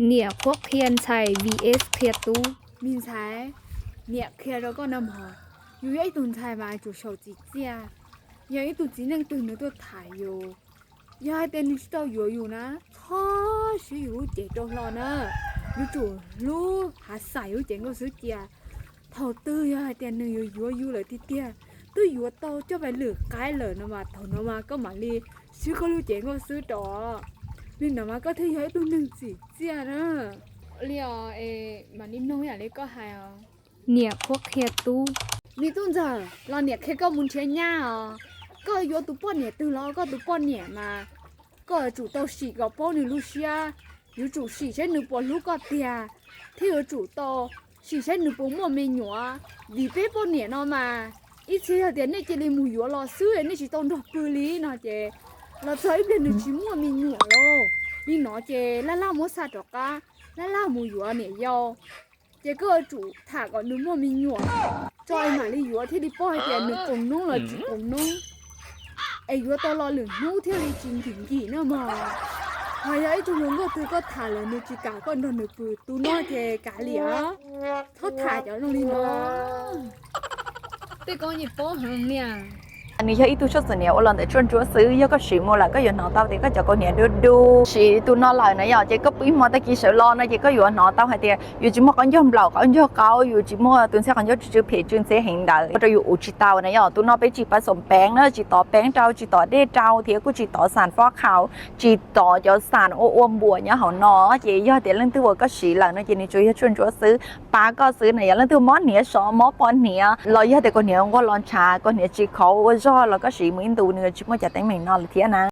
Niam qhuab qhia ntxhais vs qhia tub. Me ntxhais, niam qhia rau koj no mog, yus yog ib tug ntxhais mas tsum xyaum txiv txiaj. Yog ib tug txiv neej twg nws tuaj tham yus, yog hais tias nws tsis tau yuav yus na, txhob siv yus lub cev rau hlo na. Yuav tsum hlub hav xais yus lub cev nkauj xwb cia. Thaum twg yog hais tias nws yuav yuav yus lawm tiag tiag, twb yuav tau coj pais lwm qaib lawm no mas thaum no mas koj mam li siv koj lub cev nkauj xwb rau. Li no mas koj thiaj yog ib tug neeg tsim txiaj na. Li os, es mam li mloog ib yam li koj hais os. Niam qhuab qhia tub. Me tub ntxawg, los niam qhia koj mus nrhiav nyab os. Koj yuav tus poj niam twg los koj tus poj niam mas koj yuav tsum tau sim kom paub nws lub siab, yuav tsum sim saib nws puas hlub koj tiag, thiab yuav tsum tau sim saib nws puas muaj me nyuam. Vim peb poj niam no mas ib txhia yog tias nej cia li mus yuav los xwb nej tsis tau nrog pw li no ces los txog ib pliag nws tsis muaj me nyuam lauj. Li no ces laj laj muab xa rov qab, laj laj mus yuav niam yau. Ces koj yuav tsum tham kom nws muaj me nyuam tso es mam li yuav thiaj li paub hais tias nws qoos noob los tsis qoos noob, es yuav tau lo lwm hnub thiaj li tsis nkim nkim na mog. Ho yog ib tug hluas nkauj twg koj tham lawm nws tsis kam koj nrog nws pw, tus no ces kav liam, txhob tham cov zoo li no. Tej koj yeej paub heev niag. Nws yog ib tug tshuaj txhuam hniav ua los ntawm tshuaj ntsuab xwb, yog koj siv mus lawm koj yuav hnov tau tias koj cov kaus hniav dub dub. Siv tus no lawm na yom, ces koj pw ib hmo tag kis sawv los no ces koj yuav hnov tau hais tias yus tsis muaj qaub ncaug nplaum qaub ncaug qaub, yus tsis muaj tus ntxhiab qaub ncaug tsw tsw phem tsw ntxhiab heev ntawd, ua rau yus ua tsis tau na yom. Tus no peb tsis pab xoom peev na, tsis tov peev rau, tsis tov dej rau, thiab kuj tsis tov xas fob khau, tsis tov cov xas ua ua npuas nyob hauv no. Ces yog tias leej twg uas koj siv lawm no ces nws tsuas yog tshuaj ntsuab xwb, pab koj xwb na yom. Leej twg mob hniav sov, mob poj hniav, los yog tias kaus hniav nquag los ntshav, kaus hniav tsis khov ua zog los koj siv mus ib ntus nws tsis muaj cov teeb meem no lawm thiab na.